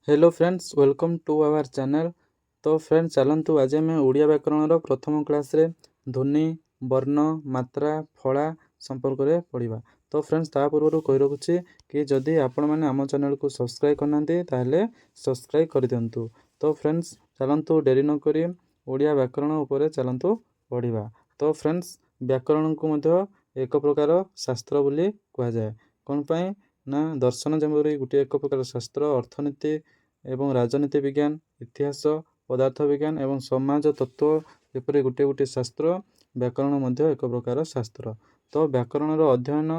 Hello friends, welcome to our channel. ତ friends, ଚାଲନ୍ତୁ ଆଜି ଆମେ ଓଡ଼ିଆ ବ୍ୟାକରଣର ପ୍ରଥମ କ୍ଲାସ୍ରେ ଧ୍ୱନି, ବର୍ଣ୍ଣ, ମାତ୍ରା, ଫଳା ସମ୍ପର୍କରେ ପଢ଼ିବା। ତ ଫ୍ରେଣ୍ଡସ୍, ତା ପୂର୍ବରୁ କହି ରଖୁଛି କି ଯଦି ଆପଣମାନେ ଆମ ଚ୍ୟାନେଲକୁ ସବସ୍କ୍ରାଇବ୍ କରିନାହାନ୍ତି, ତାହେଲେ ସବସ୍କ୍ରାଇବ୍ କରିଦିଅନ୍ତୁ। ତ ଫ୍ରେଣ୍ଡସ୍, ଚାଲନ୍ତୁ ଡେରି ନକରି ଓଡ଼ିଆ ବ୍ୟାକରଣ ଉପରେ ଚାଲନ୍ତୁ ପଢ଼ିବା। ତ ଫ୍ରେଣ୍ଡସ୍, ବ୍ୟାକରଣକୁ ମଧ୍ୟ ଏକ ପ୍ରକାର ଶାସ୍ତ୍ର ବୋଲି କୁହାଯାଏ। କ'ଣ ପାଇଁ ନା ଦର୍ଶନ ଯେପରି ଗୋଟିଏ ଏକ ପ୍ରକାର ଶାସ୍ତ୍ର, ଅର୍ଥନୀତି ଏବଂ ରାଜନୀତି ବିଜ୍ଞାନ, ଇତିହାସ, ପଦାର୍ଥ ବିଜ୍ଞାନ ଏବଂ ସମାଜ ତତ୍ତ୍ୱ ଯେପରି ଗୋଟିଏ ଗୋଟିଏ ଶାସ୍ତ୍ର, ବ୍ୟାକରଣ ମଧ୍ୟ ଏକ ପ୍ରକାର ଶାସ୍ତ୍ର। ତ ବ୍ୟାକରଣର ଅଧ୍ୟୟନ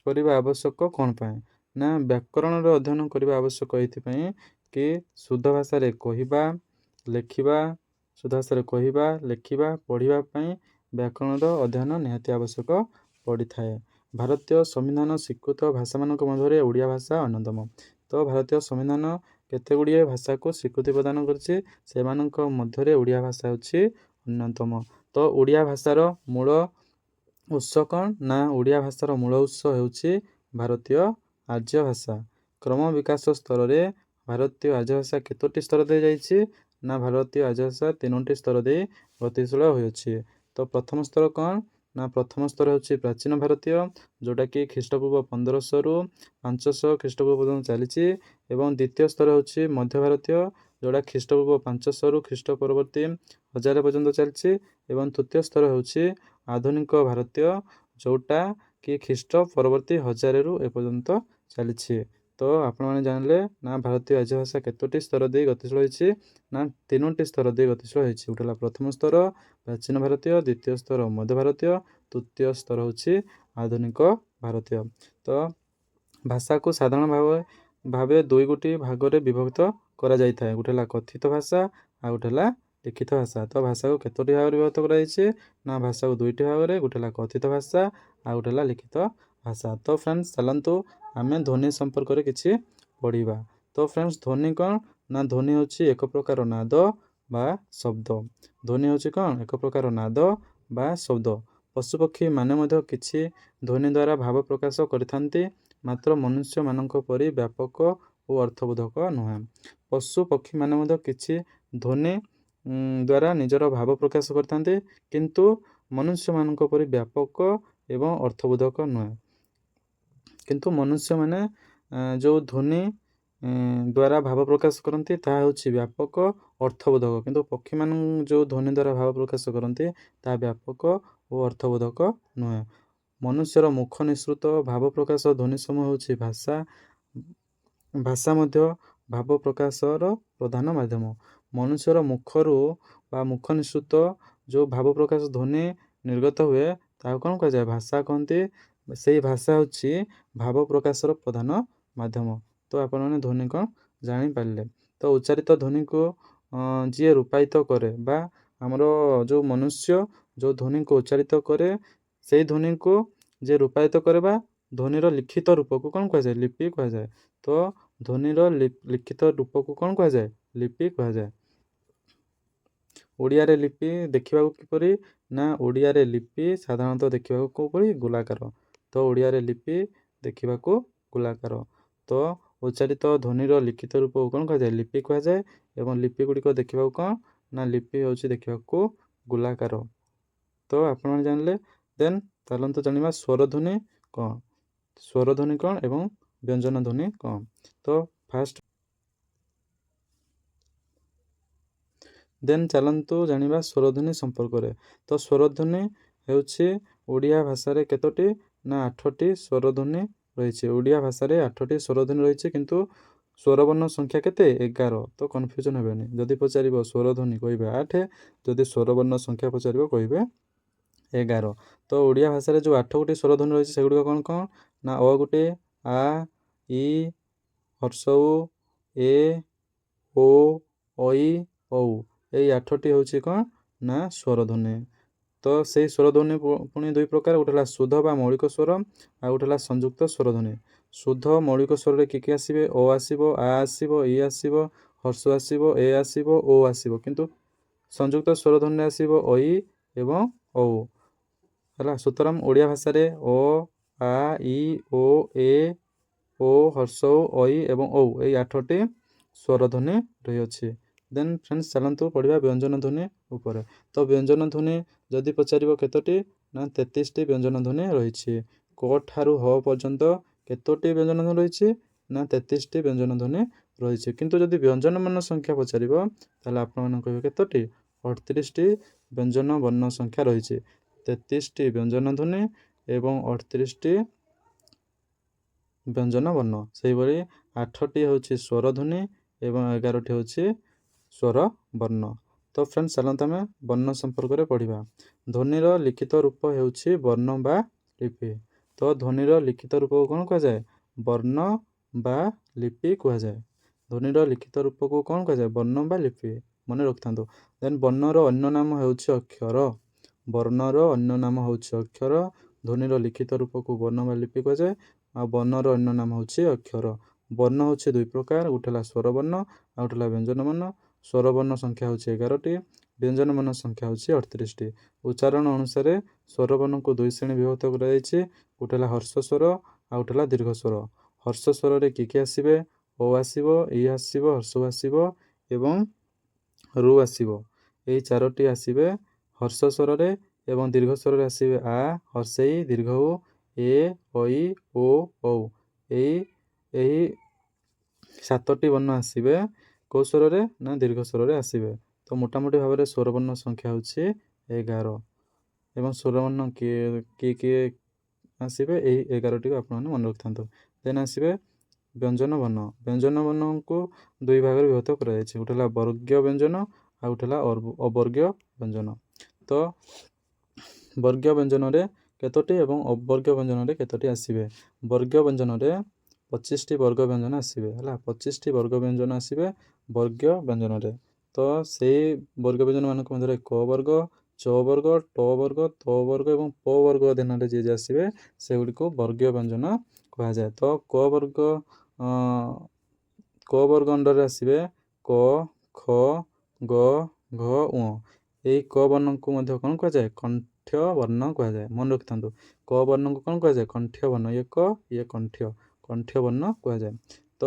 କରିବା ଆବଶ୍ୟକ କ'ଣ ପାଇଁ ନା ବ୍ୟାକରଣର ଅଧ୍ୟୟନ କରିବା ଆବଶ୍ୟକ ଏଇଥିପାଇଁ କି ଶୁଦ୍ଧ ଭାଷାରେ କହିବା, ଲେଖିବା, ଶୁଦ୍ଧ ଭାଷାରେ କହିବା, ଲେଖିବା, ପଢ଼ିବା ପାଇଁ ବ୍ୟାକରଣର ଅଧ୍ୟୟନ ନିହାତି ଆବଶ୍ୟକ ପଡ଼ିଥାଏ। ଭାରତୀୟ ସମ୍ବିଧାନ ସ୍ୱୀକୃତ ଭାଷାମାନଙ୍କ ମଧ୍ୟରେ ଓଡ଼ିଆ ଭାଷା ଅନ୍ୟତମ। ତ ଭାରତୀୟ ସମ୍ବିଧାନ କେତେ ଗୁଡ଼ିଏ ଭାଷାକୁ ସ୍ୱୀକୃତି ପ୍ରଦାନ କରିଛି, ସେମାନଙ୍କ ମଧ୍ୟରେ ଓଡ଼ିଆ ଭାଷା ହେଉଛି ଅନ୍ୟତମ। ତ ଓଡ଼ିଆ ଭାଷାର ମୂଳ ଉତ୍ସ କ'ଣ ନା ଓଡ଼ିଆ ଭାଷାର ମୂଳ ଉତ୍ସ ହେଉଛି ଭାରତୀୟ ଆର୍ଯ୍ୟ ଭାଷା। କ୍ରମ ବିକାଶ ସ୍ତରରେ ଭାରତୀୟ ଆର୍ଯ୍ୟ ଭାଷା କେତୋଟି ସ୍ତର ଦେଇ ଯାଇଛି ନା ଭାରତୀୟ ଆର୍ଯ୍ୟ ଭାଷା ତିନୋଟି ସ୍ତର ଦେଇ ଗତିଶୀଳ ହୋଇଅଛି। ତ ପ୍ରଥମ ସ୍ତର କ'ଣ ନା ପ୍ରଥମ ସ୍ତର ହେଉଛି ପ୍ରାଚୀନ ଭାରତୀୟ, ଯେଉଁଟାକି ଖ୍ରୀଷ୍ଟପୂର୍ବ 1500ରୁ 500 ଖ୍ରୀଷ୍ଟପୂର୍ବ ପର୍ଯ୍ୟନ୍ତ ଚାଲିଛି, ଏବଂ ଦ୍ୱିତୀୟ ସ୍ତର ହେଉଛି ମଧ୍ୟ ଭାରତୀୟ, ଯେଉଁଟା ଖ୍ରୀଷ୍ଟପୂର୍ବ 500ରୁ ଖ୍ରୀଷ୍ଟ ପରବର୍ତ୍ତୀ 1000 ପର୍ଯ୍ୟନ୍ତ ଚାଲିଛି, ଏବଂ ତୃତୀୟ ସ୍ତର ହେଉଛି ଆଧୁନିକ ଭାରତୀୟ, ଯେଉଁଟା କି ଖ୍ରୀଷ୍ଟ ପରବର୍ତ୍ତୀ 1000ରୁ ଏପର୍ଯ୍ୟନ୍ତ ଚାଲିଛି। ତ ଆପଣମାନେ ଜାଣିଲେ ନା ଭାରତୀୟ ଆର୍ଯ୍ୟ ଭାଷା କେତୋଟି ସ୍ତର ଦେଇ ଗତିଶୀଳ ହୋଇଛି ନା ତିନୋଟି ସ୍ତର ଦେଇ ଗତିଶୀଳ ହୋଇଛି। ଗୋଟେ ହେଲା ପ୍ରଥମ ସ୍ତର ପ୍ରାଚୀନ ଭାରତୀୟ, ଦ୍ୱିତୀୟ ସ୍ତର ମଧ୍ୟ ଭାରତୀୟ, ତୃତୀୟ ସ୍ତର ହେଉଛି ଆଧୁନିକ ଭାରତୀୟ। ତ ଭାଷାକୁ ସାଧାରଣ ଭାବେ ଦୁଇ ଗୋଟି ଭାଗରେ ବିଭକ୍ତ କରାଯାଇଥାଏ। ଗୋଟେ ହେଲା କଥିତ ଭାଷା, ଆଉ ଗୋଟେ ହେଲା ଲିଖିତ ଭାଷା। ତ ଭାଷାକୁ କେତୋଟି ଭାଗରେ ବିଭକ୍ତ କରାଯାଇଛି ନା ଭାଷାକୁ ଦୁଇଟି ଭାଗରେ, ଗୋଟେ ହେଲା କଥିତ ଭାଷା, ଆଉ ଗୋଟେ ହେଲା ଲିଖିତ ଭାଷା। ତ ଫ୍ରେଣ୍ଡସ୍, ଚାଲନ୍ତୁ ଆମେ ଧ୍ୱନି ସମ୍ପର୍କରେ କିଛି ପଢ଼ିବା। ତ ଫ୍ରେଣ୍ଡସ୍, ଧ୍ୱନି କ'ଣ ନା ଧ୍ୱନି ହେଉଛି ଏକ ପ୍ରକାର ନାଦ ବା ଶବ୍ଦ। ଧ୍ୱନି ହେଉଛି କ'ଣ? ଏକ ପ୍ରକାର ନାଦ ବା ଶବ୍ଦ। ପଶୁପକ୍ଷୀମାନେ ମଧ୍ୟ କିଛି ଧ୍ୱନି ଦ୍ୱାରା ଭାବ ପ୍ରକାଶ କରିଥାନ୍ତି, ମାତ୍ର ମନୁଷ୍ୟମାନଙ୍କ ପରି ବ୍ୟାପକ ଓ ଅର୍ଥବୋଧକ ନୁହେଁ। ପଶୁ ପକ୍ଷୀମାନେ ମଧ୍ୟ କିଛି ଧ୍ୱନି ଦ୍ୱାରା ନିଜର ଭାବ ପ୍ରକାଶ କରିଥାନ୍ତି, କିନ୍ତୁ ମନୁଷ୍ୟମାନଙ୍କ ପରି ବ୍ୟାପକ ଏବଂ ଅର୍ଥବୋଧକ ନୁହେଁ। କିନ୍ତୁ ମନୁଷ୍ୟମାନେ ଯେଉଁ ଧ୍ୱନି ଦ୍ୱାରା ଭାବ ପ୍ରକାଶ କରନ୍ତି, ତାହା ହେଉଛି ବ୍ୟାପକ ଅର୍ଥବୋଧକ। କିନ୍ତୁ ପକ୍ଷୀମାନେ ଯେଉଁ ଧ୍ୱନି ଦ୍ୱାରା ଭାବ ପ୍ରକାଶ କରନ୍ତି, ତାହା ବ୍ୟାପକ ଓ ଅର୍ଥବୋଧକ ନୁହେଁ। ମନୁଷ୍ୟର ମୁଖ ନିଃସୃତ ଭାବ ପ୍ରକାଶ ଧ୍ୱନି ସମୂହ ହେଉଛି ଭାଷା। ଭାଷା ମଧ୍ୟ ଭାବ ପ୍ରକାଶର ପ୍ରଧାନ ମାଧ୍ୟମ। ମନୁଷ୍ୟର ମୁଖରୁ ବା ମୁଖ ନିଃସୃତ ଯେଉଁ ଭାବ ପ୍ରକାଶ ଧ୍ୱନି ନିର୍ଗତ ହୁଏ, ତାହାକୁ କ'ଣ କୁହାଯାଏ? ଭାଷା କହନ୍ତି। ସେଇ ଭାଷା ହେଉଛି ଭାବ ପ୍ରକାଶର ପ୍ରଧାନ ମାଧ୍ୟମ। ତ ଆପଣମାନେ ଧ୍ୱନି କ'ଣ ଜାଣିପାରିଲେ। ତ ଉଚ୍ଚାରିତ ଧ୍ୱନିକୁ ଯିଏ ରୂପାୟିତ କରେ ବା ଆମର ଯେଉଁ ମନୁଷ୍ୟ ଯେଉଁ ଧ୍ୱନିକୁ ଉଚ୍ଚାରିତ କରେ, ସେଇ ଧ୍ୱନିକୁ ଯିଏ ରୂପାୟିତ କରେ ବା ଧ୍ୱନିର ଲିଖିତ ରୂପକୁ କ'ଣ କୁହାଯାଏ? ଲିପି କୁହାଯାଏ। ତ ଧ୍ୱନିର ଲିଖିତ ରୂପକୁ କ'ଣ କୁହାଯାଏ? ଲିପି କୁହାଯାଏ। ଓଡ଼ିଆରେ ଲିପି ଦେଖିବାକୁ କିପରି ନା ଓଡ଼ିଆରେ ଲିପି ସାଧାରଣତଃ ଦେଖିବାକୁ କିପରି? ଗୋଲାକାର। ତ ଓଡ଼ିଆରେ ଲିପି ଦେଖିବାକୁ ଗୋଲାକାର। ତ ଉଚ୍ଚାରିତ ଧ୍ୱନିର ଲିଖିତ ରୂପକୁ କ'ଣ କୁହାଯାଏ? ଲିପି କୁହାଯାଏ। ଏବଂ ଲିପି ଗୁଡ଼ିକ ଦେଖିବାକୁ କ'ଣ ନା ଲିପି ହେଉଛି ଦେଖିବାକୁ ଗୋଲାକାର। ତ ଆପଣମାନେ ଜାଣିଲେ। ଦେନ୍ ଚାଲନ୍ତୁ ଜାଣିବା ସ୍ୱରଧ୍ୱନି କ'ଣ, ସ୍ୱରଧ୍ୱନି କ'ଣ ଏବଂ ବ୍ୟଞ୍ଜନ ଧ୍ୱନି କ'ଣ। ତ ଫାଷ୍ଟ ଦେନ୍ ଚାଲନ୍ତୁ ଜାଣିବା ସ୍ୱରଧ୍ୱନି ସମ୍ପର୍କରେ। ତ ସ୍ୱରଧ୍ୱନି ହେଉଛି ଓଡ଼ିଆ ଭାଷାରେ କେତୋଟି ନା 8ଟି ସ୍ୱରଧ୍ୱନି ରହିଛି। ଓଡ଼ିଆ ଭାଷାରେ 8ଟି ସ୍ୱରଧ୍ୱନି ରହିଛି, କିନ୍ତୁ ସ୍ୱରବର୍ଣ୍ଣ ସଂଖ୍ୟା କେତେ? 11। ତ କନଫ୍ୟୁଜନ୍ ହେବେନି। ଯଦି ପଚାରିବ ସ୍ୱରଧ୍ୱନି କହିବେ 8, ଯଦି ସ୍ୱରବର୍ଣ୍ଣ ସଂଖ୍ୟା ପଚାରିବ କହିବେ 11। ତ ଓଡ଼ିଆ ଭାଷାରେ ଯେଉଁ 8 ଗୋଟି ସ୍ୱରଧ୍ୱନି ରହିଛି, ସେଗୁଡ଼ିକ କ'ଣ କ'ଣ ନା ଅ ଗୋଟିଏ, ଆ, ଇ, ହର୍ଷଉ, ଏ, ଓ, ଐ, ଔ। ଏଇ 8ଟି ହେଉଛି କ'ଣ ନା ସ୍ୱରଧ୍ୱନି। ତ ସେଇ ସ୍ୱରଧ୍ୱନି ପୁଣି ଦୁଇ ପ୍ରକାର। ଗୋଟେ ହେଲା ଶୁଦ୍ଧ ବା ମୌଳିକ ସ୍ୱର, ଆଉ ଗୋଟେ ହେଲା ସଂଯୁକ୍ତ ସ୍ୱରଧ୍ୱନି। ଶୁଦ୍ଧ ମୌଳିକ ସ୍ୱରରେ କିଏ କିଏ ଆସିବେ? ଅ ଆସିବ, ଆ ଆସିବ, ଇ ଆସିବ, ହର୍ଷ ଆସିବ, ଏ ଆସିବ, ଓ ଆସିବ। କିନ୍ତୁ ସଂଯୁକ୍ତ ସ୍ୱରଧ୍ୱନିରେ ଆସିବ ଐ ଏବଂ ଔ। ହେଲା, ସୁତରାଂ ଓଡ଼ିଆ ଭାଷାରେ ଅ, ଆ, ଇ, ଓ, ଏ, ଓ, ହର୍ଷ, ଐ ଏବଂ ଔ, ଏଇ 8ଟି ସ୍ୱରଧ୍ୱନି ରହିଅଛି। ଦେନ୍ ଫ୍ରେଣ୍ଡସ୍, ଚାଲନ୍ତୁ ପଢ଼ିବା ବ୍ୟଞ୍ଜନ ଧ୍ୱନି ଉପରେ। ତ ବ୍ୟଞ୍ଜନ ଧ୍ୱନି ଯଦି ପଚାରିବ କେତୋଟି ନା 33ଟି ବ୍ୟଞ୍ଜନ ଧ୍ୱନି ରହିଛି। କ ଠାରୁ ହ ପର୍ଯ୍ୟନ୍ତ କେତୋଟି ବ୍ୟଞ୍ଜନ ଧ୍ୱନି ରହିଛି ନା 33ଟି ବ୍ୟଞ୍ଜନ ଧ୍ୱନି ରହିଛି। କିନ୍ତୁ ଯଦି ବ୍ୟଞ୍ଜନ ବର୍ଣ୍ଣ ସଂଖ୍ୟା ପଚାରିବ, ତାହେଲେ ଆପଣମାନେ କହିବେ କେତୋଟି? 38ଟି ବ୍ୟଞ୍ଜନ ବର୍ଣ୍ଣ ସଂଖ୍ୟା ରହିଛି। 33ଟି ବ୍ୟଞ୍ଜନ ଧ୍ୱନି ଏବଂ 38ଟି ବ୍ୟଞ୍ଜନ ବର୍ଣ୍ଣ। ସେହିଭଳି 8ଟି ହେଉଛି ସ୍ୱର ଧ୍ୱନି ଏବଂ 11ଟି ହେଉଛି ସ୍ୱର ବର୍ଣ୍ଣ। ତ ଫ୍ରେଣ୍ଡସ୍, ଚାଲନ୍ତୁ ଆମେ ବର୍ଣ୍ଣ ସମ୍ପର୍କରେ ପଢ଼ିବା। ଧ୍ୱନିର ଲିଖିତ ରୂପ ହେଉଛି ବର୍ଣ୍ଣ ବା ଲିପି। ତ ଧ୍ୱନିର ଲିଖିତ ରୂପକୁ କ'ଣ କୁହାଯାଏ? ବର୍ଣ୍ଣ ବା ଲିପି କୁହାଯାଏ। ଧ୍ୱନିର ଲିଖିତ ରୂପକୁ କ'ଣ କୁହାଯାଏ? ବର୍ଣ୍ଣ ବା ଲିପି, ମନେ ରଖିଥାନ୍ତୁ। ଦେନ୍ ବର୍ଣ୍ଣର ଅନ୍ୟ ନାମ ହେଉଛି ଅକ୍ଷର। ବର୍ଣ୍ଣର ଅନ୍ୟ ନାମ ହେଉଛି ଅକ୍ଷର। ଧ୍ୱନିର ଲିଖିତ ରୂପକୁ ବର୍ଣ୍ଣ ବା ଲିପି କୁହାଯାଏ, ଆଉ ବର୍ଣ୍ଣର ଅନ୍ୟ ନାମ ହେଉଛି ଅକ୍ଷର। ବର୍ଣ୍ଣ ହେଉଛି ଦୁଇ ପ୍ରକାର, ଗୋଟେ ହେଲା ସ୍ୱରବର୍ଣ୍ଣ ଆଉ ଗୋଟେ ହେଲା ବ୍ୟଞ୍ଜନ ବର୍ଣ୍ଣ। ସ୍ୱରବର୍ଣ୍ଣ ସଂଖ୍ୟା ହେଉଛି 11ଟି, ବ୍ୟଞ୍ଜନ ବର୍ଣ୍ଣ ସଂଖ୍ୟା ହେଉଛି 38ଟି। ଉଚ୍ଚାରଣ ଅନୁସାରେ ସ୍ୱରବର୍ଣ୍ଣକୁ ଦୁଇ ଶ୍ରେଣୀ ବିଭକ୍ତ କରାଯାଇଛି, ଗୋଟେ ହେଲା ହ୍ରସ୍ୱ ସ୍ୱର ଆଉ ଗୋଟେ ହେଲା ଦୀର୍ଘ ସ୍ୱର। ହ୍ରସ୍ୱ ସ୍ୱରରେ କିଏ କିଏ ଆସିବେ? ଓ ଆସିବ, ଇ ଆସିବ, ହ୍ରସ୍ୱ ଆସିବ ଏବଂ ରୁ ଆସିବ। ଏଇ ଚାରୋଟି ଆସିବେ ହ୍ରସ୍ୱ ସ୍ୱରରେ ଏବଂ ଦୀର୍ଘ ସ୍ୱରରେ ଆସିବେ ଆ, ହର୍ଷେଇ, ଦୀର୍ଘ ଉ, ଏ, ଐ, ଓ, ଔ। ଏହି 7ଟି ବର୍ଣ୍ଣ ଆସିବେ କେଉଁ ସ୍ୱରରେ ନା ଦୀର୍ଘ ସ୍ୱରରେ ଆସିବେ। ତ ମୋଟାମୋଟି ଭାବରେ ସ୍ୱରବର୍ଣ୍ଣ ସଂଖ୍ୟା ହେଉଛି 11 ଏବଂ ସ୍ୱରବର୍ଣ୍ଣ କିଏ କିଏ କିଏ ଆସିବେ, ଏହି 11ଟିକୁ ଆପଣମାନେ ମନେ ରଖିଥାନ୍ତୁ। ଦେନ୍ ଆସିବେ ବ୍ୟଞ୍ଜନ ବର୍ଣ୍ଣ। ବ୍ୟଞ୍ଜନ ବର୍ଣ୍ଣକୁ ଦୁଇ ଭାଗରେ ବିଭକ୍ତ କରାଯାଇଛି, ଗୋଟେ ହେଲା ବର୍ଗୀୟ ବ୍ୟଞ୍ଜନ ଆଉ ଗୋଟେ ହେଲା ଅବର୍ଗୀୟ ବ୍ୟଞ୍ଜନ। ତ ବର୍ଗୀୟ ବ୍ୟଞ୍ଜନରେ କେତୋଟି ଏବଂ ଅବର୍ଗୀୟ ବ୍ୟଞ୍ଜନରେ କେତୋଟି ଆସିବେ? ବର୍ଗୀୟ ବ୍ୟଞ୍ଜନରେ 25ଟି ବର୍ଗ ବ୍ୟଞ୍ଜନ ଆସିବେ। ହେଲା, 25ଟି ବର୍ଗ ବ୍ୟଞ୍ଜନ ଆସିବେ ବର୍ଗୀୟ ବ୍ୟଞ୍ଜନରେ। ତ ସେଇ ବର୍ଗ ବ୍ୟଞ୍ଜନ ମାନଙ୍କ ମଧ୍ୟରେ କ ବର୍ଗ, ଚ ବର୍ଗ, ଟ ବର୍ଗ, ତ ବର୍ଗ ଏବଂ ପ ବର୍ଗ ଅଧୀନରେ ଯିଏ ଯିଏ ଆସିବେ, ସେଗୁଡ଼ିକୁ ବର୍ଗୀୟ ବ୍ୟଞ୍ଜନ କୁହାଯାଏ। ତ କ ବର୍ଗ ଅଣ୍ଡରରେ ଆସିବେ କ, ଖ, ଗ, ଘ, ଉଁ। ଏଇ କ ବର୍ଣ୍ଣକୁ ମଧ୍ୟ କ'ଣ କୁହାଯାଏ? କଣ୍ଠ୍ୟ ବର୍ଣ୍ଣ କୁହାଯାଏ। ମନେ ରଖିଥାନ୍ତୁ, କ ବର୍ଣ୍ଣକୁ କ'ଣ କୁହାଯାଏ? କଣ୍ଠ୍ୟ ବର୍ଣ୍ଣ। ଇଏ କ, ଇଏ କଣ୍ଠ୍ୟ, କଣ୍ଠ୍ୟ ବର୍ଣ୍ଣ କୁହାଯାଏ। ତ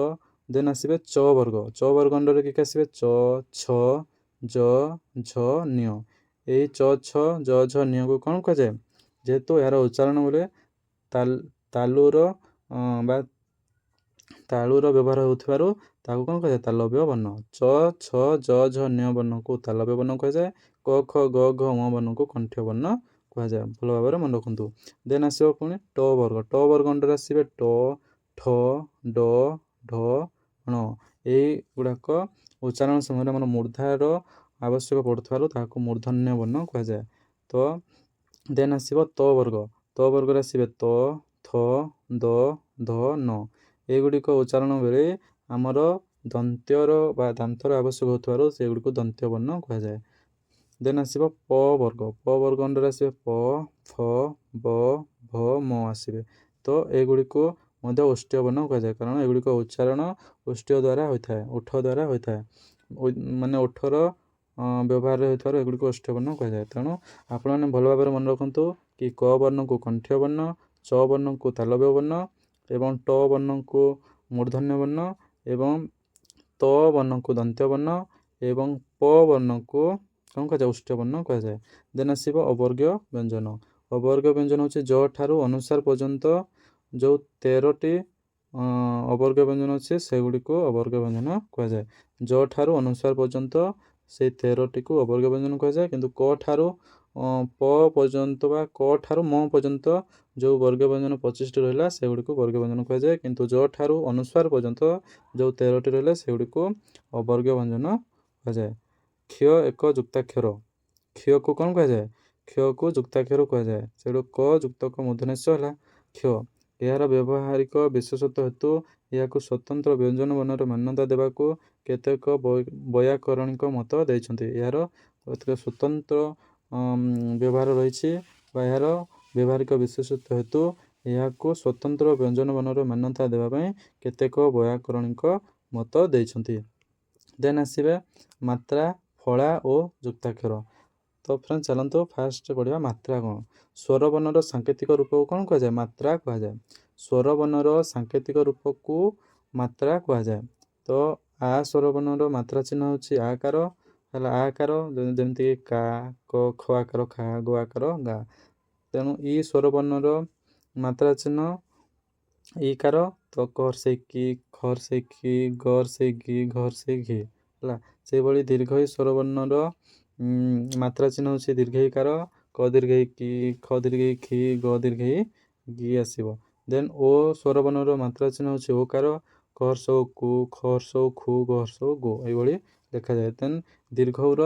ଦେନ୍ ଆସିବେ ଚ ବର୍ଗ। ଚ ବର୍ଗ ଅଣ୍ଡରରେ କିଏ କିଏ ଆସିବେ? ଚ, ଛ, ଜ, ଝ, ନ୍ୟ। ଏଇ ଚ, ଛ, ଜ, ଝ, ନ୍ୟକୁ କ'ଣ କୁହାଯାଏ? ଯେହେତୁ ଏହାର ଉଚ୍ଚାରଣ ବେଳେ ତାଲୁର ବା ତାଳୁର ବ୍ୟବହାର ହେଉଥିବାରୁ ତାକୁ କ'ଣ କୁହାଯାଏ? ତାଲବ୍ୟ ବର୍ଣ୍ଣ। ଚ, ଛ, ଜ, ଝ, ନ୍ୟ ବର୍ଣ୍ଣକୁ ତାଲବ୍ୟ ବର୍ଣ୍ଣ କୁହାଯାଏ। କ, ଖ, ଗ, ଘ, ମ ବର୍ଣ୍ଣକୁ କଣ୍ଠ୍ୟ ବର୍ଣ୍ଣ କୁହାଯାଏ। ଭଲ ଭାବରେ ମନେ ରଖନ୍ତୁ। ଦେନ୍ ଆସିବ ପୁଣି ଟ ବର୍ଗ। ଟ ବର୍ଗ ଅଣ୍ଡରରେ ଆସିବେ ଟ, ଠ, ଡ, ଢ, ଣ। ଏଇଗୁଡ଼ାକ ଉଚ୍ଚାରଣ ସମୟରେ ଆମର ମୂର୍ଦ୍ଧାର ଆବଶ୍ୟକ ପଡ଼ୁଥିବାରୁ ତାହାକୁ ମୂର୍ଦ୍ଧନ୍ୟ ବର୍ଣ୍ଣ କୁହାଯାଏ। ତ ଦେନ୍ ଆସିବ ତ ବର୍ଗ। ତ ବର୍ଗରେ ଆସିବେ ତ, ଥ, ଦ, ଧ, ନ। ଏଗୁଡ଼ିକ ଉଚ୍ଚାରଣ ବେଳେ ଆମର ଦନ୍ତ୍ୟର ବା ଦାନ୍ତର ଆବଶ୍ୟକ ହେଉଥିବାରୁ ସେଗୁଡ଼ିକୁ ଦନ୍ତ୍ୟ ବର୍ଣ୍ଣ କୁହାଯାଏ। ଦେନ୍ ଆସିବ ପ ବର୍ଗ। ପ ବର୍ଗ ଅଣ୍ଡରରେ ଆସିବେ ପ, ଫ, ବ, ଭ, ମ ଆସିବେ। ତ ଏଗୁଡ଼ିକୁ ମଧ୍ୟ ଓଷ୍ଠ୍ୟ ବର୍ଣ୍ଣ କୁହାଯାଏ, କାରଣ ଏଗୁଡ଼ିକ ଉଚ୍ଚାରଣ ଓଷ୍ଠ୍ୟ ଦ୍ୱାରା ହୋଇଥାଏ, ଓଠ ଦ୍ୱାରା ହୋଇଥାଏ, ମାନେ ଓଠର ବ୍ୟବହାର ହେଉଥିବାରୁ ଏଗୁଡ଼ିକୁ ଓଷ୍ଠ୍ୟ ବର୍ଣ୍ଣ କୁହାଯାଏ। ତେଣୁ ଆପଣମାନେ ଭଲ ଭାବରେ ମନେ ରଖନ୍ତୁ କି କ ବର୍ଣ୍ଣକୁ କଣ୍ଠ୍ୟ ବର୍ଣ୍ଣ, ଚ ବର୍ଣ୍ଣକୁ ତାଲବ୍ୟ ବର୍ଣ୍ଣ ଏବଂ ଟ ବର୍ଣ୍ଣକୁ ମୂର୍ଦ୍ଧନ୍ୟ ବର୍ଣ୍ଣ ଏବଂ ତ ବର୍ଣ୍ଣକୁ ଦନ୍ତ୍ୟ ବର୍ଣ୍ଣ ଏବଂ ପ ବର୍ଣ୍ଣକୁ କ'ଣ କୁହାଯାଏ? ଓଷ୍ଠ୍ୟ ବର୍ଣ୍ଣ କୁହାଯାଏ। ଦେନ୍ ଆସିବ ଅବର୍ଗୀୟ ବ୍ୟଞ୍ଜନ। ଅବର୍ଗୀୟ ବ୍ୟଞ୍ଜନ ହେଉଛି ଜ ଠାରୁ ଅନୁସ୍ୱାର ପର୍ଯ୍ୟନ୍ତ ଯେଉଁ 13ଟି ଅବର୍ଗୀୟ ବ୍ୟଞ୍ଜନ ଅଛି, ସେଗୁଡ଼ିକୁ ଅବର୍ଗୀୟ ବ୍ୟଞ୍ଜନ କୁହାଯାଏ। ଜ ଠାରୁ ଅନୁସ୍ୱାର ପର୍ଯ୍ୟନ୍ତ ସେଇ 13ଟିକୁ ଅବର୍ଗୀୟ ବ୍ୟଞ୍ଜନ କୁହାଯାଏ। କିନ୍ତୁ କ ଠାରୁ ପ ପର୍ଯ୍ୟନ୍ତ ବା କ ଠାରୁ ମ ପର୍ଯ୍ୟନ୍ତ ଯେଉଁ ବର୍ଗୀୟ ବ୍ୟଞ୍ଜନ 25ଟି ରହିଲା, ସେଗୁଡ଼ିକୁ ବର୍ଗୀୟ ବ୍ୟଞ୍ଜନ କୁହାଯାଏ। କିନ୍ତୁ ଜ ଠାରୁ ଅନୁସ୍ୱାର ପର୍ଯ୍ୟନ୍ତ ଯେଉଁ 13ଟି ରହିଲା, ସେଗୁଡ଼ିକୁ ଅବର୍ଗୀୟ ବ୍ୟଞ୍ଜନ କୁହାଯାଏ। କ୍ଷ ଏକ ଯୁକ୍ତାକ୍ଷର। କ୍ଷକୁ କ'ଣ କୁହାଯାଏ? କ୍ଷକୁ ଯୁକ୍ତାକ୍ଷର କୁହାଯାଏ। ସେଠୁ କ ଯୁକ୍ତକ ମୂର୍ଦ୍ଧନ୍ୟ ଷ ହେଲା କ୍ଷ। ଏହାର ବ୍ୟବହାରିକ ବିଶେଷତ୍ୱ ହେତୁ ଏହାକୁ ସ୍ୱତନ୍ତ୍ର ବ୍ୟଞ୍ଜନ ବର୍ଣ୍ଣର ମାନ୍ୟତା ଦେବାକୁ କେତେକ ବୈୟାକରଣିକ ମତ ଦେଇଛନ୍ତି। ଏହାର ସ୍ୱତନ୍ତ୍ର ବ୍ୟବହାର ରହିଛି ବା ଏହାର ବ୍ୟବହାରିକ ବିଶେଷତ୍ୱ ହେତୁ ଏହାକୁ ସ୍ୱତନ୍ତ୍ର ବ୍ୟଞ୍ଜନ ବର୍ଣ୍ଣର ମାନ୍ୟତା ଦେବା ପାଇଁ କେତେକ ବୈୟାକରଣିକ ମତ ଦେଇଛନ୍ତି। ଦେନ୍ ଆସିବେ ମାତ୍ରା, ଫଳା ଓ ଯୁକ୍ତାକ୍ଷର। ତ ଫ୍ରେଣ୍ଡ, ଚାଲନ୍ତୁ ଫାଷ୍ଟ ପଢ଼ିବା ମାତ୍ରା କ'ଣ। ସ୍ୱରବର୍ଣ୍ଣର ସାଙ୍କେତିକ ରୂପକୁ କ'ଣ କୁହାଯାଏ? ମାତ୍ରା କୁହାଯାଏ। ସ୍ୱରବର୍ଣ୍ଣର ସାଙ୍କେତିକ ରୂପକୁ ମାତ୍ରା କୁହାଯାଏ। ତ ଆ ସ୍ୱରବର୍ଣ୍ଣର ମାତ୍ରା ଚିହ୍ନ ହେଉଛି ଆକାର ହେଲା, ଆକାର, ଯେମିତିକି କା, କ, ଖ ଆକାର ଖା, ଗ ଆକାର ଗା। ତେଣୁ ଇ ସ୍ୱରବର୍ଣ୍ଣର ମାତ୍ରା ଚିହ୍ନ ଇକାର, ତ କ ହର୍ଷେଇ କି, ଖ ହର୍ଷେଇ ଖି, ଗ ହର୍ଷେଇ ଗି, ଘ ହର୍ଷେଇ ଘି ହେଲା। ସେଇଭଳି ଦୀର୍ଘ ଇ ସ୍ୱରବର୍ଣ୍ଣର ମାତ୍ରା ଚିହ୍ନ ହେଉଛି ଦୀର୍ଘ ଇକାର, କ ଦୀର୍ଘଇ କି, ଖ ଦୀର୍ଘଇ ଖି, ଗ ଦୀର୍ଘଇ ଗି ଆସିବ। ଦେନ୍ ଓ ସ୍ୱରବର୍ଣ୍ଣର ମାତ୍ରା ଚିହ୍ନ ହେଉଛି ଓକାର, କ ହର୍ଷଉ କୁ, ଖ ହର୍ଷଉ ଖୁ, ଗ ହର୍ଷଉ ଗୁ, ଏଇଭଳି ଲେଖାଯାଏ। ଦେନ୍ ଦୀର୍ଘଉର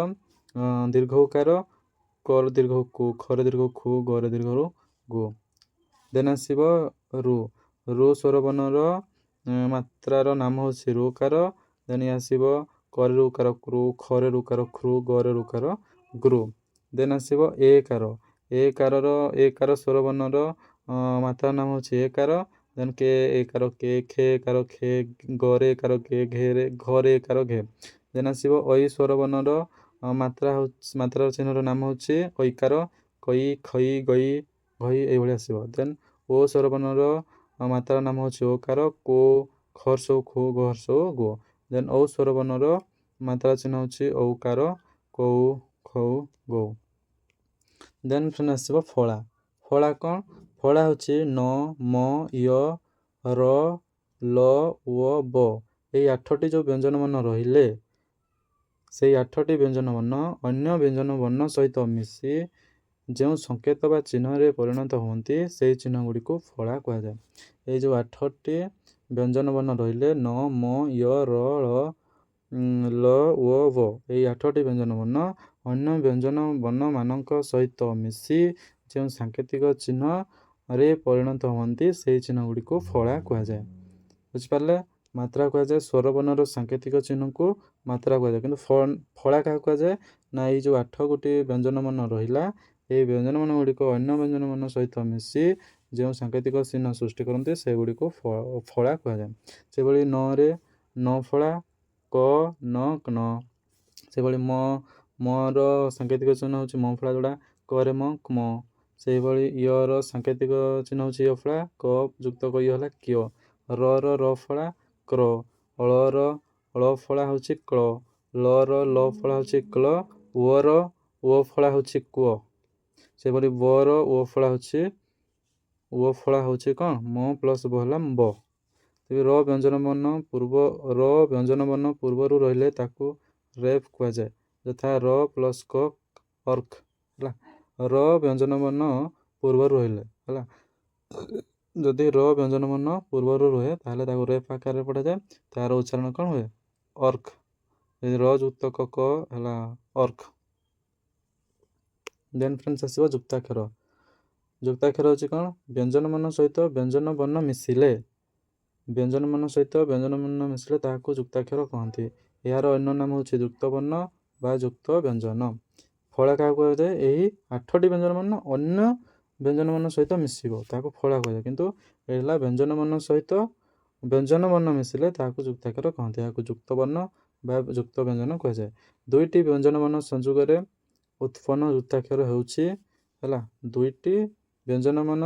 ଦୀର୍ଘ ଉକାର, କର ଦୀର୍ଘ କୁ, ଖର ଦୀର୍ଘ ଖୁ, ଗର ଦୀର୍ଘ ଗୁ। ଦେନ୍ ଆସିବ ରୁ। ରୁ ସ୍ୱରବର୍ଣ୍ଣର ମାତ୍ରାର ନାମ ହେଉଛି ରୁକାର। ଦେନ୍ ଆସିବ କରେ ରୁକାର କ୍ରୁ, ଖରେ ରୁକାର ଖ୍ରୁ, ଗରେ ରୁକାର ଗ୍ରୁ। ଦେନ୍ ଆସିବ ଏକାର। ଏକାରର ଏକାର ସ୍ୱରବର୍ଣ୍ଣର ମାତ୍ରା ନାମ ହେଉଛି ଏକାର। ଦେନ୍ କେ ଏକାର କେ, ଖେ ଏକାର ଖେ, ଗରେ ଏକାର ଗେ, ଘେରେ ଘରେ ଏକାର ଘେ। ଦେନ୍ ଆସିବ ଐ ସ୍ୱରବର୍ଣ୍ଣର ମାତ୍ରା ହେଉଛି, ମାତ୍ରାର ଚିହ୍ନର ନାମ ହେଉଛି ଐକାର, କଇ, ଖଇ, ଗଇ, ଘଇ ଏଇଭଳି ଆସିବ। ଦେନ୍ ଓ ସ୍ୱରବର୍ଣ୍ଣର ମାତ୍ରାର ନାମ ହେଉଛି ଓକାର, କୋ, ଖ ହର୍ଷଉ ଖୋ, ଗ ହର୍ଷଉ ଗୋ। ଦେନ୍ ଔ ସ୍ୱରବର୍ଣ୍ଣର ମାତ୍ରା ଚିହ୍ନ ହେଉଛି ଔକାର, କଉ, ଖଉ, ଗଉ। ଦେନ୍ ଫ୍ରେଣ୍ଡ ଆସିବ ଫଳା। ଫଳା କ'ଣ? ଫଳା ହେଉଛି ନ, ମ, ୟ, ର, ଲ, ଓ, ବ, ଏଇ 8ଟି ଯେଉଁ ବ୍ୟଞ୍ଜନ ବର୍ଣ୍ଣ ରହିଲେ, ସେଇ 8ଟି ବ୍ୟଞ୍ଜନ ବର୍ଣ୍ଣ ଅନ୍ୟ ବ୍ୟଞ୍ଜନ ବର୍ଣ୍ଣ ସହିତ ମିଶି ଯେଉଁ ସଂକେତ ବା ଚିହ୍ନରେ ପରିଣତ ହୁଅନ୍ତି, ସେଇ ଚିହ୍ନ ଗୁଡ଼ିକୁ ଫଳା କୁହାଯାଏ। ଏଇ ଯେଉଁ 8ଟି ବ୍ୟଞ୍ଜନ ବର୍ଣ୍ଣ ରହିଲେ, ନ, ମ, ୟ, ର, ଳ, ଓ, ବ, ଏଇ 8ଟି ବ୍ୟଞ୍ଜନ ବର୍ଣ୍ଣ ଅନ୍ୟ ବ୍ୟଞ୍ଜନ ବର୍ଣ୍ଣମାନଙ୍କ ସହିତ ମିଶି ଯେଉଁ ସାଙ୍କେତିକ ଚିହ୍ନରେ ପରିଣତ ହୁଅନ୍ତି, ସେଇ ଚିହ୍ନ ଗୁଡ଼ିକୁ ଫଳା କୁହାଯାଏ। ବୁଝିପାରିଲେ? ମାତ୍ରା କୁହାଯାଏ, ସ୍ୱରବର୍ଣ୍ଣର ସାଙ୍କେତିକ ଚିହ୍ନକୁ ମାତ୍ରା କୁହାଯାଏ। କିନ୍ତୁ ଫଳା କାହାକୁ କୁହାଯାଏ ନା, ଏଇ ଯେଉଁ 8 ଗୋଟି ବ୍ୟଞ୍ଜନ ବର୍ଣ୍ଣ ରହିଲା, ଏଇ ବ୍ୟଞ୍ଜନ ବର୍ଣ୍ଣ ଗୁଡ଼ିକ ଅନ୍ୟ ବ୍ୟଞ୍ଜନ ବର୍ଣ୍ଣ ସହିତ ମିଶି ଯେଉଁ ସାଙ୍କେତିକ ଚିହ୍ନ ସୃଷ୍ଟି କରନ୍ତି, ସେଗୁଡ଼ିକୁ ଫଳା କୁହାଯାଏ। ସେଭଳି ନରେ ନ ଫଳା, କ, ନ, ନ। ସେଭଳି ମ, ମର ସାଙ୍କେତିକ ଚିହ୍ନ ହେଉଛି ମ ଫଳା, ଯୋଉଟା କରେ ମ, ମ। ସେଇଭଳି ୟର ସାଙ୍କେତିକ ଚିହ୍ନ ହେଉଛି ୟ ଫଳା, କ ଯୁକ୍ତ କ ୟ ହେଲା କ୍ୟ। ର ର ଫଳା କ୍ର, ଳ ର ଳ ଫଳା ହେଉଛି କ୍ଳ, ଲ ର ଲ ଫଳା ହେଉଛି କ୍ଳ, ଓ ର ଓ ଫଳା ହେଉଛି କ୍ୱ। ସେଭଳି ବ ର ଓ ଫଳା ହେଉଛି, ଓ ଫଳା ହେଉଛି କ'ଣ? ମ ପ୍ଲସ୍ ବ ହେଲା ବ। ତେବେ ର ବ୍ୟଞ୍ଜନ ବର୍ଣ୍ଣ ପୂର୍ବ, ର ବ୍ୟଞ୍ଜନ ବର୍ଣ୍ଣ ପୂର୍ବରୁ ରହିଲେ ତାକୁ ରେଫ୍ କୁହାଯାଏ, ଯଥା ର ପ୍ଲସ୍ କ ଅର୍କ ହେଲା। ର ବ୍ୟଞ୍ଜନ ବର୍ଣ୍ଣ ପୂର୍ବରୁ ରହିଲେ ହେଲା, ଯଦି ର ବ୍ୟଞ୍ଜନ ବର୍ଣ୍ଣ ପୂର୍ବରୁ ରୁହେ, ତାହେଲେ ତାକୁ ରେଫ୍ ଆକାରରେ ପଢ଼ାଯାଏ। ତାର ଉଚ୍ଚାରଣ କ'ଣ ହୁଏ? ଅର୍କ। ଯଦି ର ଯୁକ୍ତ କ କ ହେଲା ଅର୍କ। ଦେନ୍ ଫ୍ରେଣ୍ଡସ୍ ଆସିବ ଯୁକ୍ତାକ୍ଷର। ଯୁକ୍ତାକ୍ଷର ହେଉଛି କ'ଣ? ବ୍ୟଞ୍ଜନ ବର୍ଣ୍ଣ ସହିତ ବ୍ୟଞ୍ଜନ ବର୍ଣ୍ଣ ମିଶିଲେ, ବ୍ୟଞ୍ଜନ ବର୍ଣ୍ଣ ସହିତ ବ୍ୟଞ୍ଜନ ବର୍ଣ୍ଣ ମିଶିଲେ ତାହାକୁ ଯୁକ୍ତାକ୍ଷର କହନ୍ତି। ଏହାର ଅନ୍ୟ ନାମ ହେଉଛି ଯୁକ୍ତ ବର୍ଣ୍ଣ ବା ଯୁକ୍ତ ବ୍ୟଞ୍ଜନ। ଫଳା କାହାକୁ କୁହାଯାଏ? ଏହି 8ଟି ବ୍ୟଞ୍ଜନ ବର୍ଣ୍ଣ ଅନ୍ୟ ବ୍ୟଞ୍ଜନ ବର୍ଣ୍ଣ ସହିତ ମିଶିବ, ତାହାକୁ ଫଳା କୁହାଯାଏ। କିନ୍ତୁ ଏ ହେଲା ବ୍ୟଞ୍ଜନ ବର୍ଣ୍ଣ ସହିତ ବ୍ୟଞ୍ଜନ ବର୍ଣ୍ଣ ମିଶିଲେ ତାହାକୁ ଯୁକ୍ତାକ୍ଷର କହନ୍ତି। ଏହାକୁ ଯୁକ୍ତ ବର୍ଣ୍ଣ ବା ଯୁକ୍ତ ବ୍ୟଞ୍ଜନ କୁହାଯାଏ। ଦୁଇଟି ବ୍ୟଞ୍ଜନ ବର୍ଣ୍ଣ ସଂଯୋଗରେ ଉତ୍ପନ୍ନ ଯୁକ୍ତାକ୍ଷର ହେଉଛି ହେଲା, ଦୁଇଟି ବ୍ୟଞ୍ଜନ ବର୍ଣ୍ଣ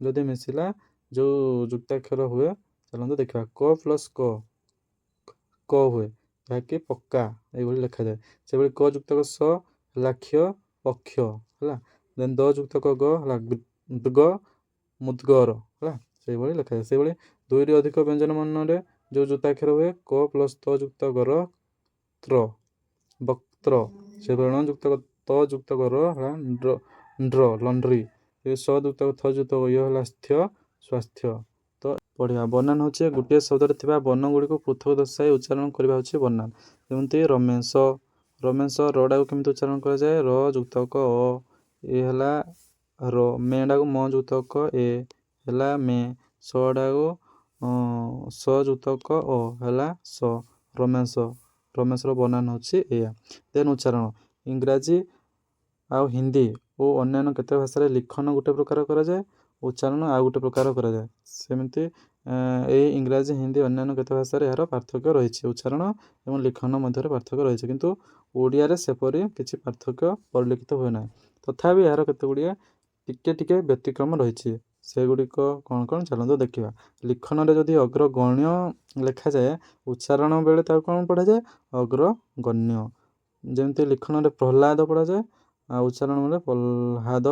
ଯଦି ମିଶିଲା ଯେଉଁ ଯୁକ୍ତାକ୍ଷର ହୁଏ, ଚାଲନ୍ତୁ ଦେଖିବା। କ ପ୍ଲସ୍ କ, କ ହୁଏ, ଯାହାକି ପକ୍କା ଏଇଭଳି ଲେଖାଯାଏ। ସେଭଳି କ ଯୁକ୍ତକ ସ ହେଲା କ୍ଷ, ପକ୍ଷ ହେଲା। ଦେନ୍ ଦ ଯୁକ୍ତକ ଗ ହେଲା ଗ, ମୁଦ୍ଗର ହେଲା, ସେଇଭଳି ଲେଖାଯାଏ। ସେଇଭଳି ଦୁଇରୁ ଅଧିକ ବ୍ୟଞ୍ଜନ ବର୍ଣ୍ଣରେ ଯେଉଁ ଯୁକ୍ତାକ୍ଷର ହୁଏ, କ ପ୍ଲସ୍ ତ ଯୁକ୍ତ ର, ତ୍ର, ବକ୍ତ୍ର। ସେଭଳି ଣ ଯୁକ୍ତକ ତ ଯୁକ୍ତକ ର ହେଲା ଣ୍ଡ୍ର, ଲଣ୍ଡ୍ରି। ସ ଯୁକ୍ତକ ଥ ଯୁକ୍ତକ ୟ ହେଲା ସ୍ଥ୍ୟ, ସ୍ୱାସ୍ଥ୍ୟ। ତ ପଢ଼ିବା। ବନାନ ହେଉଛି ଗୋଟିଏ ଶବ୍ଦରେ ଥିବା ବର୍ଣ୍ଣ ଗୁଡ଼ିକୁ ପୃଥକ ଦର୍ଶାଇ ଉଚ୍ଚାରଣ କରିବା ହେଉଛି ବନାନ। ଯେମିତି ରମେଶ। ରମେଶ, ରଟାକୁ କେମିତି ଉଚ୍ଚାରଣ କରାଯାଏ? ର ଯୁକ୍ତକ ଅ, ଏ ହେଲା ର। ମେଟାକୁ ମ ଯୁକ୍ତକ ଏ ହେଲା ମେ। ସଟାକୁ ସ ଯୁକ୍ତକ ଅ ହେଲା ସ, ରମେଶ। ରମେଶର ବନାନ ହେଉଛି ଏଇଆ। ଦେନ୍ ଉଚ୍ଚାରଣ। ଇଂରାଜୀ ଆଉ ହିନ୍ଦୀ ଓ ଅନ୍ୟାନ୍ୟ କେତେ ଭାଷାରେ ଲିଖନ ଗୋଟେ ପ୍ରକାର କରାଯାଏ, ଉଚ୍ଚାରଣ ଆଉ ଗୋଟେ ପ୍ରକାର କରାଯାଏ। ସେମିତି ଏଇ ଇଂରାଜୀ, ହିନ୍ଦୀ, ଅନ୍ୟାନ୍ୟ କେତେ ଭାଷାରେ ଏହାର ପାର୍ଥକ୍ୟ ରହିଛି, ଉଚ୍ଚାରଣ ଏବଂ ଲିଖନ ମଧ୍ୟରେ ପାର୍ଥକ୍ୟ ରହିଛି। କିନ୍ତୁ ଓଡ଼ିଆରେ ସେପରି କିଛି ପାର୍ଥକ୍ୟ ପରିଲକ୍ଷିତ ହୁଏ ନାହିଁ। ତଥାପି ଏହାର କେତେ ଗୁଡ଼ିଏ ଟିକେ ଟିକେ ବ୍ୟତିକ୍ରମ ରହିଛି। ସେଗୁଡ଼ିକ କ'ଣ କ'ଣ, ଚାଲନ୍ତୁ ଦେଖିବା। ଲିଖନରେ ଯଦି ଅଗ୍ରଗଣ୍ୟ ଲେଖାଯାଏ, ଉଚ୍ଚାରଣ ବେଳେ ତାକୁ କ'ଣ ପଢ଼ାଯାଏ? ଅଗ୍ରଗଣ୍ୟ। ଯେମିତି ଲିଖନରେ ପ୍ରହ୍ଲାଦ ପଢ଼ାଯାଏ ଆଉ ଉଚ୍ଚାରଣ ବେଳେ ପ୍ରହ୍ଲାଦ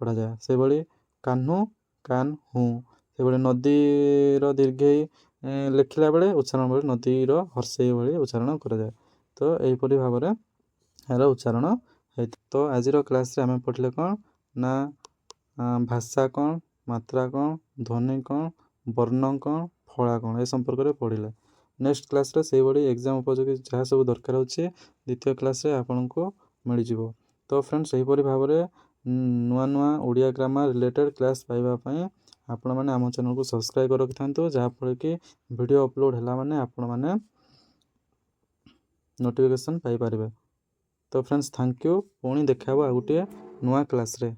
ପଢ଼ାଯାଏ। ସେଭଳି କାହ୍ନୁ, କାନ୍ ହୁଁ। ସେଭଳି ନଦୀର ଦୀର୍ଘେଇ ଲେଖିଲା ବେଳେ ଉଚ୍ଚାରଣ ବେଳେ ନଦୀର ହର୍ଷେଇ ଭଳି ଉଚ୍ଚାରଣ କରାଯାଏ। ତ ଏହିପରି ଭାବରେ ଏହାର ଉଚ୍ଚାରଣ ହେଇଥାଏ। ତ ଆଜିର କ୍ଲାସ୍ରେ ଆମେ ପଢ଼ିଲେ କ'ଣ ନା ଭାଷା କ'ଣ, ମାତ୍ରା କ'ଣ, ଧ୍ୱନି କ'ଣ, ବର୍ଣ୍ଣ କ'ଣ, ଫଳା କ'ଣ, ଏ ସମ୍ପର୍କରେ ପଢ଼ିଲେ। ନେକ୍ସଟ କ୍ଲାସ୍ରେ ସେଇଭଳି ଏକ୍ଜାମ୍ ଉପଯୋଗୀ ଯାହା ସବୁ ଦରକାର ହେଉଛି, ଦ୍ୱିତୀୟ କ୍ଲାସ୍ରେ ଆପଣଙ୍କୁ ମିଳିଯିବ। ତ ଫ୍ରେଣ୍ଡ, ସେହିପରି ଭାବରେ ନୂଆ ନୂଆ ଓଡ଼ିଆ ଗ୍ରାମାର ରିଲେଟେଡ଼୍ କ୍ଲାସ୍ ପାଇବା ପାଇଁ ଆପଣମାନେ ଆମ ଚ୍ୟାନେଲକୁ ସବସ୍କ୍ରାଇବ୍ କରି ରଖିଥାନ୍ତୁ, ଯାହାଫଳରେ କି ଭିଡ଼ିଓ ଅପଲୋଡ଼ ହେଲା ମାନେ ଆପଣମାନେ ନୋଟିଫିକେସନ୍ ପାଇପାରିବେ। ତ ଫ୍ରେଣ୍ଡସ୍, thank you. ପୁଣି ଦେଖା ହେବ ଆଉ ଗୋଟିଏ ନୂଆ କ୍ଲାସ୍ରେ।